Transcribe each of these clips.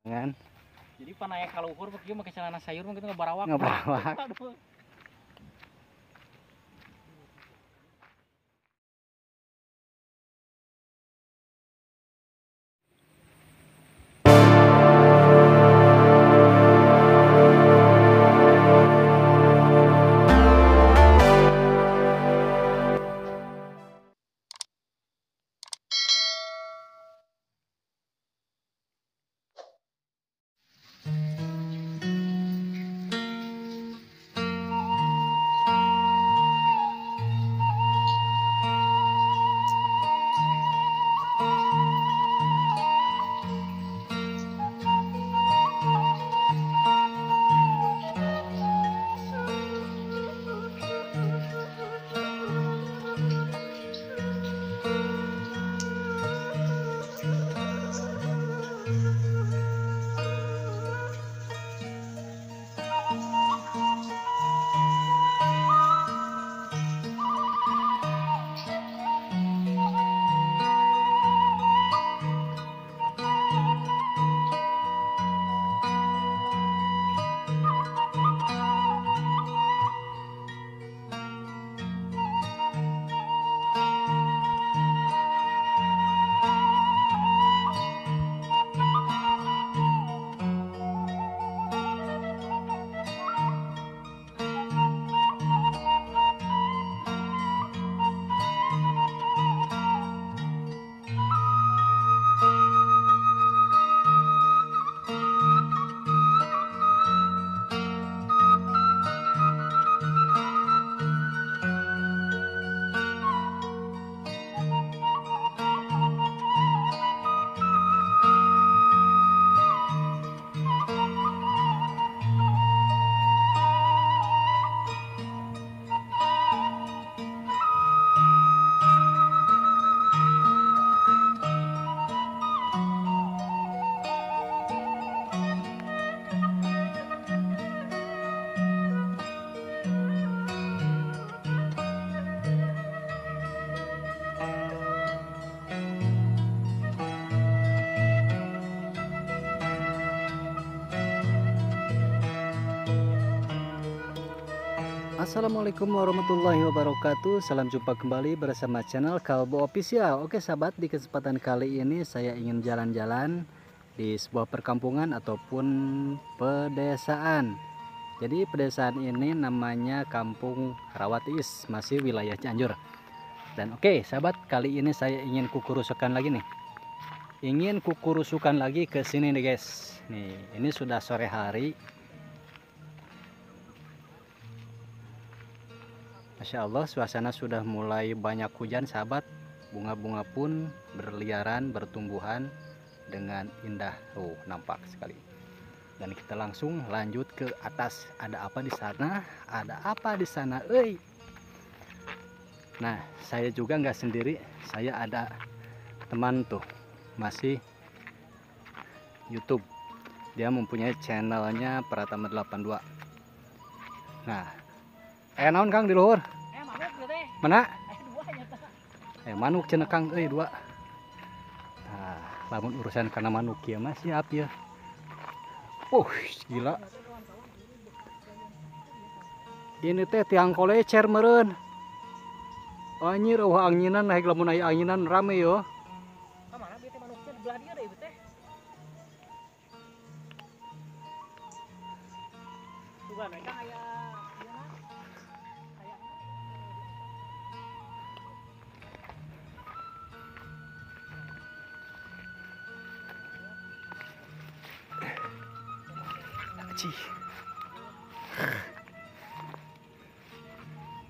Kan? Jadi panaya kaluhur kieu make celana sayur mah kitu ngabarawak. Ngabarawak. Aduh. Assalamualaikum warahmatullahi wabarakatuh. Salam jumpa kembali bersama channel Kalbo Official. Oke sahabat, di kesempatan kali ini saya ingin jalan-jalan di sebuah perkampungan ataupun pedesaan. Jadi pedesaan ini namanya Kampung Rawatiis, masih wilayah Cianjur. Dan oke sahabat, kali ini saya ingin kukurusukan lagi nih. Ingin kukurusukan lagi ke sini nih guys. Nih, ini sudah sore hari. Masya Allah, suasana sudah mulai banyak hujan sahabat. Bunga-bunga pun berliaran, bertumbuhan dengan indah. Oh, nampak sekali. Dan kita langsung lanjut ke atas. Ada apa di sana? Ada apa di sana? Euy. Nah, saya juga nggak sendiri. Saya ada teman tuh, masih YouTube. Dia mempunyai channelnya Pratama 82. Nah, naon Kang di luhur? Manuk teh. Mana? Dua nyata. Manuk cenah Kang euy dua. Nah, lamun urusan kana manuk ieu mah siap ya. Gila. Ini teh tiang kolecer meureun. Anjir eueuh anginan naik lamun aya anginan rame yo. Ka mana bieu teh manuknya di belah dieu deui teh. Tuh mereka aya.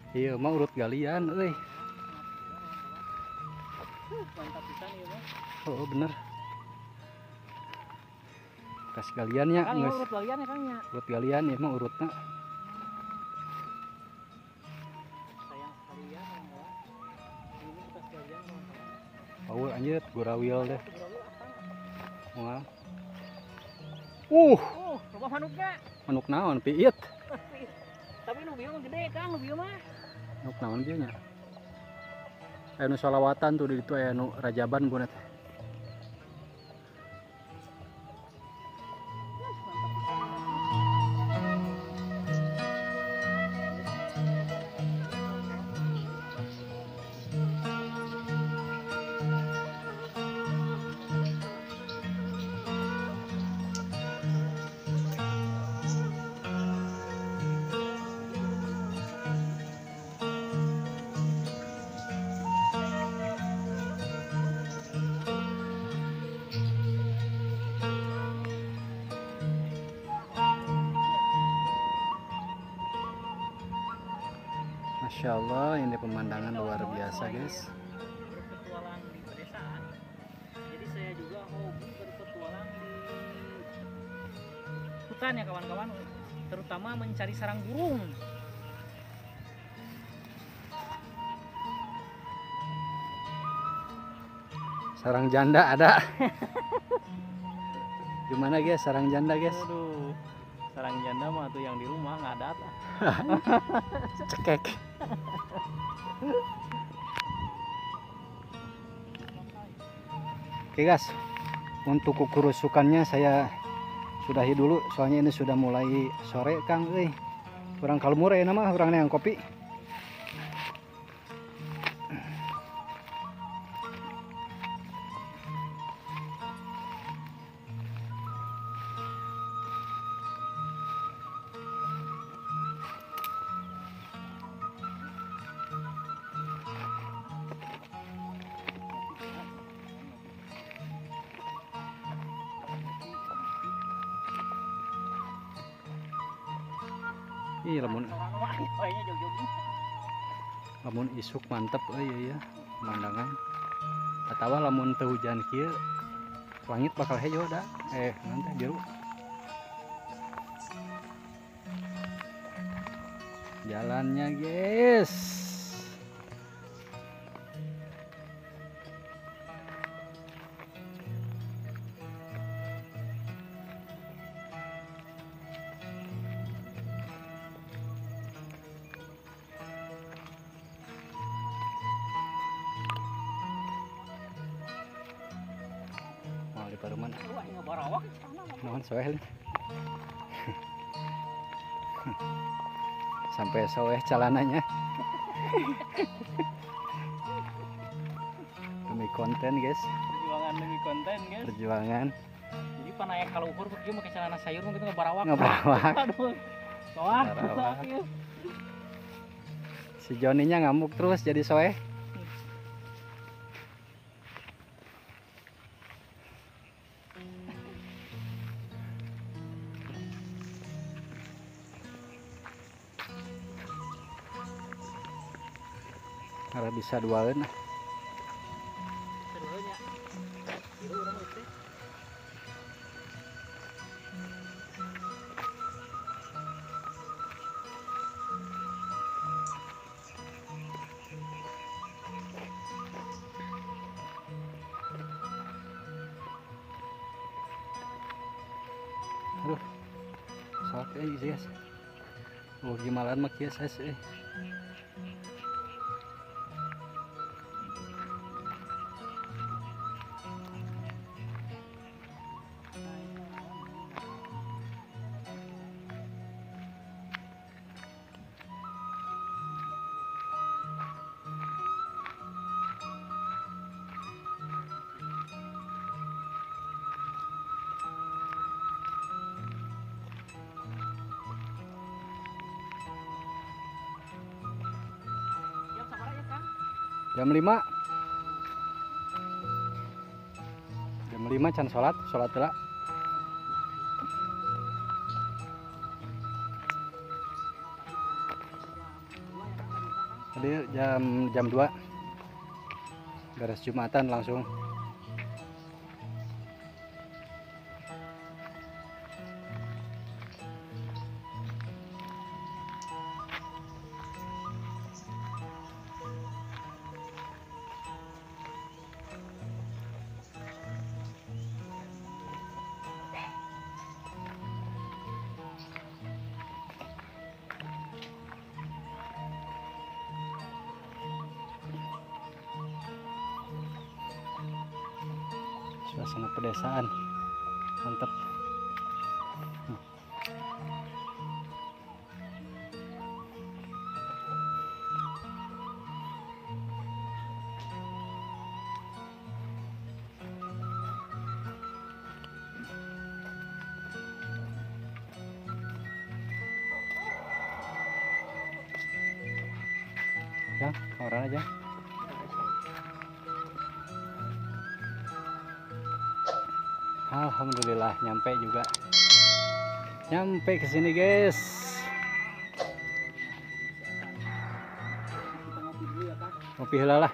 Iya mah urut galian euy. Mantap pisan ieu mah. Oh bener. Kas galian nya geus. Urut galian ya Kang nya. Urut galian ieu mah urutna. Sayang sekali ya kawan-kawan. Ini bekas galian kawan-kawan. Paul anjir gurawil deh. Moal. Loba manukna. Manuk naon piit? Tapi nu bieu mah gede Kang, nu bieu mah. Manuk naon bieu nya? Aya nu sholawatan tuh di ditu aya nu rajaban bunet. Masya Allah, ini pemandangan luar biasa guys. Berpetualang di pedesaan. Jadi saya juga hobi berpetualang di hutan ya kawan-kawan, terutama mencari sarang burung. Sarang janda ada. Gimana guys, sarang janda guys? Aduh, sarang janda mah tuh yang di rumah nggak ada. Cekek. Oke guys, untuk kukurusukannya saya sudahi dulu, soalnya ini sudah mulai sore Kang. Kurang kalmur ya nama, kurang yang kopi. Ih, lamun isuk mantep euy ya pemandangan. Atawa lamun teu hujan kieu langit bakal hejo da. Nanti biru. Jalannya guys. Paruman. Naon soeh. Sampai soeh celananya. Demi konten guys. Perjuangan demi konten guys. Perjuangan. Jadi panaya kalau ukur kieu make celana sayur mah kitu ngabarawak. Ngabarawak. Aduh. Soah. Si Joninya ngamuk terus jadi soeh. Karena bisa duaeun. Aduh, sok guys. Oh, gimana mah kieu saya. Jam 5. Jam 5 can sholat, sholat lah. Tadi jam 2. Beres Jumatan langsung. Suasana pedesaan mantap. Ya, orang aja. Alhamdulillah nyampe juga. Nyampe ke sini, guys. Ngopi heula lah.